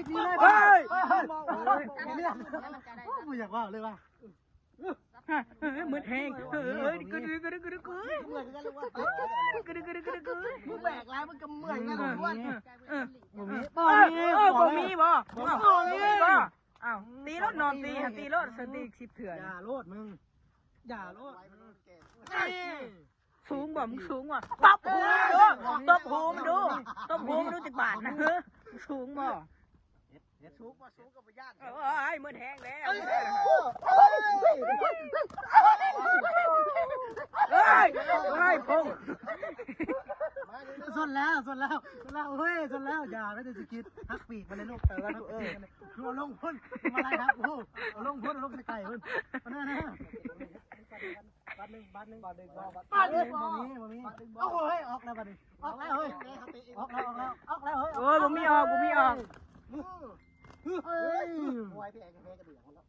ວິກນີ້ເລີຍ ເຮີ້ຍ ເຮີ້ຍ ໂອ້ຍ ບໍ່ຢາກເວົ້າເລີຍວ່າ ເຮີ້ຍ ມືດແຮງ ເຮີ້ຍ ກະດຶກ ກະດຶກ ກະດຶກ ກະດຶກ ກະດຶກ ກະດຶກ ມຶງແບກຫຼາຍ ມັນກະເມື່ອຍນະ ເອີ ເອີ ບໍ່ມີ ເອີ ບໍ່ມີ ບໍ່ມີບໍ່ ບໍ່ມີບໍ່ ອ້າວ ຕີໂລດ ນອນຕີ ຕີໂລດ ສະຕິສິບເທື່ອ ຢ່າໂລດ ມຶງ ຢ່າໂລດ ສູງບໍ່ ມຶງສູງບໍ່ ຕົບຫູມັນດູ ຕົບຫູມັນດູ ຕົບຫູມັນດູຈັກບາດນະ ສູງບໍ່ ເຮັດ ເຮັດ ສູງບໍ່ ສູງກະບໍ່ຢ້ານ ໂອ້ຍ ໝົດແຮງແລ້ວ ເອີຍ ເອີຍ ເອີຍ ພົງ ຊົນແລ້ວ ຊົນແລ້ວ ຊົນແລ້ວ ເຮີ້ຍ ຊົນແລ້ວ ຢ່າ ໄປແຕ່ຊິຄິດ ຫັກປີກມັນເລີຍລູກ ເອີ ເອົາລົງພຸ້ນ ມາໄລ່ຫັກ ໂອ້ ເອົາລົງພຸ້ນ ເອົາລົງໃສ່ໄກ່ພຸ້ນ ນັ້ນນະ ບາດໜຶ່ງ ບາດໜຶ່ງ ບາດໜຶ່ງ ບາດໜຶ່ງ ບໍ່ມີ ບໍ່ມີ ໂອ້ຍ ອອກແລ້ວບາດນີ້ ອອກແລ້ວເຮີ້ຍ ອອກແລ້ວ ອອກແລ້ວ ອອກແລ້ວເຮີ້ຍ ໂອ້ຍ ບໍ່ມີອອກ ບໍ່ມີອອກ ເຮີ້ຍ ໂອ້ຍ ແພ້ກະເດືອກແລ້ວ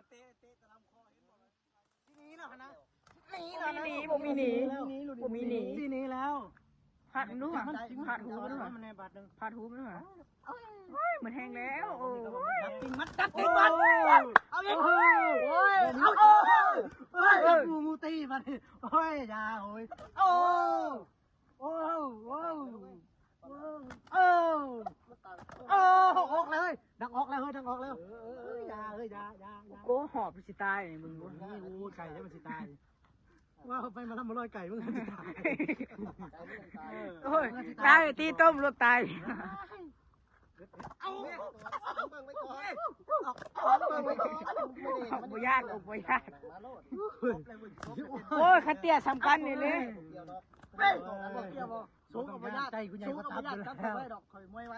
ເຕະ ເຕະຕະລຳຄໍ ເຫັນບໍ່ ຊິໜີແລ້ວຫັ້ນນະ ໜີແລ້ວນະ ບໍ່ມີໜີ ບໍ່ມີໜີ ຊິໜີແລ້ວ ພັດມັນດູ ພັດຫູມັນດູ ພັດຫູມັນດູ ໂອ້ຍ ໝົດແຮງແລ້ວ ໂອ້ຍ ດັດກິ່ງມັນ ດັດກິ່ງມັນ ເອົາອີກ ໂອ້ຍ ເອົາ ເອົາ ເອົາ ເອົາ ເອົາ ເອົາ ເອົາ ເອົາ ເອົາ ເອົາ ເອົາ ເອົາ ອອກແລ້ວເຮີ້ຍ ດັງອອກແລ້ວເຮີ້ຍ ດັງອອກແລ້ວ ເອີ ເອີ ເອີ ຢ່າເຮີ້ຍ ຢ່າ ຢ່າ ຢ່າ ໂກຫອບຊິຕາຍ ມຶງ ໂອ້ຍ ໄກ່ມັນຊິຕາຍ ວ່າໄປມາລຳມາລອຍໄກ່ ມຶງຊິຕາຍ ໂອ້ຍ ຕາຍ ຕີຕົມໂລດຕາຍ ເອົາ ເບິ່ງໄວ້ກ່ອນ ເບິ່ງໄວ້ກ່ອນ ບໍ່ຢ້ານ ບໍ່ຢ້ານ ມາໂລດ ໂອ້ຍ ຄັນເຕ້ຍສ່ຳກັນນີ້ເລີຍ ເອົາບໍ່ກ່ຽວບໍ່ ສູງກະບໍ່ຢ້ານ ໃຈກູໃຫຍ່ກວ່າຕັບຢູ່ແລ້ວ ຈັບໄວ້ດອກ ຂ້ອຍມວຍໄວ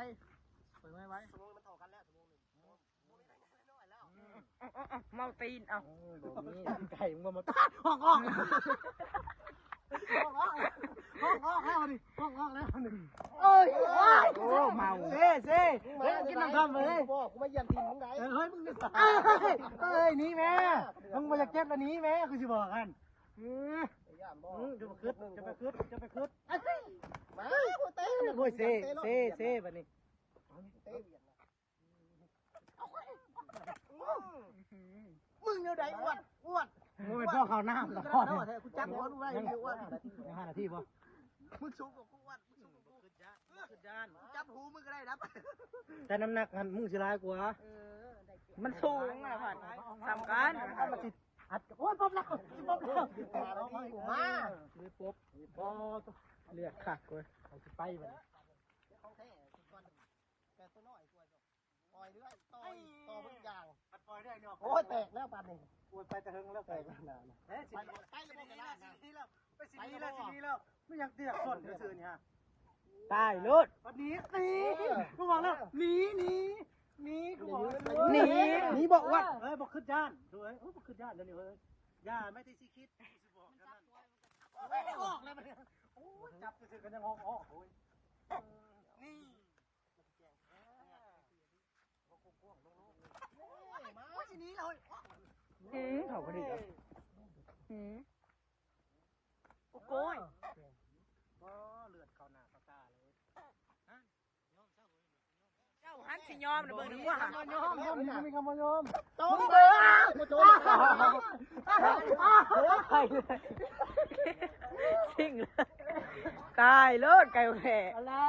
ຂ້ອຍມວຍໄວ ຊົ່ວໂມງມັນເທົ່າກັນແລ້ວ ຊົ່ວໂມງໜຶ່ງ ເອົາ ເອົາ ເອົາ ເມົາຕີນ ເອົາ ໂອ້ຍ ບໍ່ມີ ໄກ່ ມຶງບໍ່ມາ ອອກ ອອກ ອອກ ອອກ ອອກແລ້ວນີ້ ອອກ ອອກແລ້ວນີ້ ໂອ້ຍ ໂອ້ຍ ໂອ້ ເມົາ ເຊ ເຊ ເຮີ້ຍ ກິນນ້ຳທຳເລີຍ ບໍ່ ກູມາຢ້ຽມຖິ່ນມຶງໄດ ເອີ ເຮີ້ຍ ມຶງ ເອີຍ ເອີຍ ໜີແມ້ ມຶງບໍ່ຢາກເຈັບລະໜີແມ້ ກູຊິບອກຫັ້ນ ອື ຢ່າໄປຄຶດ ຢ່າໄປຄຶດ ຢ່າໄປຄຶດ ມາ ໂອ້ຍ ເຊ ເຊ ເຊ ບາດນີ້ ມຶງແນວໃດ ອ້ວນ ອ້ວນ ໂອ້ຍ ພໍເຂົ້ານ້ຳ ມຶງກະເນາະແທ້ ກູຈັບຫົວມຶງໄວ້ ອ້ວນ ຍັງຫ້ານາທີບໍ່ ມຶງສູງກວ່າກູ ອ້ວນ ມຶງສູງກວ່າກູ ກູຈັບຫູມຶງກະໄດ້ນະ ແຕ່ນ້ຳໜັກຫັ້ນມຶງຊິຫຼາຍກວ່າ ເອີ ມັນສູງນະພັດ ສ່ຳກັນ ອັດ ໂອ້ຍ ປົບແລ້ວ ປົບແລ້ວ ມາ ເລືອດປົບ ບໍ່ ເລືອດຄັກເວີຍ ເອົາຊິໄປບາດນີ້ ຂອງແທ້ ແຕ່ຕົວນ້ອຍກວ່າ ປ່ອຍເລື້ອຍ ຕໍ່ອີກ ຕໍ່ເບິ່ງຢ່າງ ມັນປ່ອຍເລື້ອຍເນາະ ໂອ້ຍ ແຕກແລ້ວບາດນີ້ ໂອ້ຍ ໄປແຕ່ເຫິງແລ້ວ ແຕກແລ້ວນະ ເອີຍ ຊິໜີ ໄປແລ້ວ ໄປຊິໜີແລ້ວ ຊິໜີແລ້ວ ມັນຍັງເຕະສົ້ນຊື່ໆນີ້ຮະ ຕາຍໂລດ ບາດນີ້ ໜີ ເອີ ກູບອກແລ້ວ ໜີ ໜີ ໜີ ກູບອກ ໜີ ໜີບໍ່ ອ້ວນ ເອີຍ ບໍ່ຄຶດຢ້ານ ເອີຍ ບໍ່ຄຶດຢ້ານດຽວນີ້ ເອີຍ ຢ່າ ແມ້ແຕ່ຊິຄິດ ຊິບອກແນວນັ້ນ ໂອ້ຍ ອອກແລ້ວບາດນີ້ ໂອ້ຍ ຈັບຊື່ໆ ກະຍັງອອກ ໂອ້ຍ ນີ້ ອືມ ເຂົາກະດີ ອືມ ໂອ້ໂກຍ ບໍ່ ເລືອດເຂົ້າໜ້າເຂົ້າຕາເລີຍ ເຈົ້າຫັ້ນຊິຍອມນະ ເບິ່ງດູວ່າ ບໍ່ຍອມ ບໍ່ຍອມ ບໍ່ຍອມ ຕ້ອງເບິ່ງ ບໍ່ຕ້ອງ ຊິງເລີຍ ຕາຍໂລດ ໄກ່ແພ້ ອັນລະ